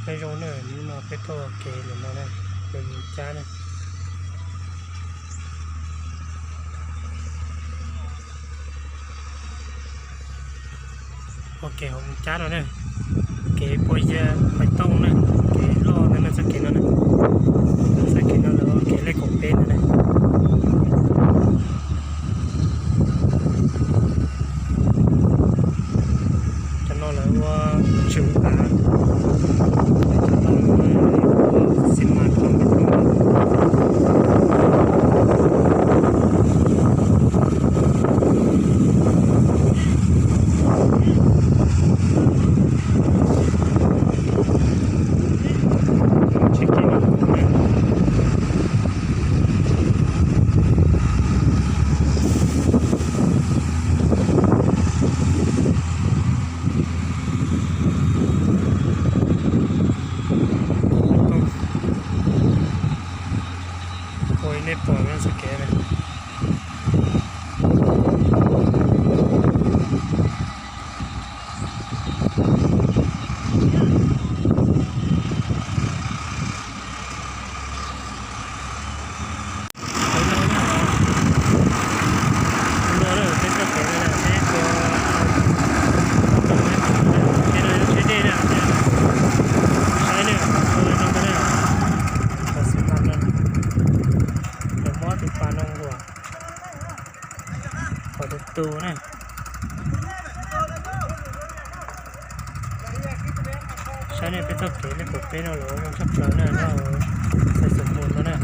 Peb zoo na, hnub no peb tuaj ua ke ntawm no na, ua mus cab na. Ua ke hauv mus cab no na, kev pua yag pais tooj na, kev loj ntawd na, txoj kev no na, txoj kev no lawv ua kev lej kaum peb ntawd na. Cov no lawv ua tswm av, cov no lawv ua xi mas kho peb tooj. Tsheb kev no kuv na, ua li nej pom no txoj kev na. Tus no na, tus no na, peb txoj kev no na, peb tuaj, tus no yog tsheb dej na, saib na, tus no na, tus xi mas no, lawv muab tus pas no nkuas kom tus tu na. Saib nej, peb txoj kev lej kaum peb no lawv ua zoo tshaj plaws na, no xais xus mus no na.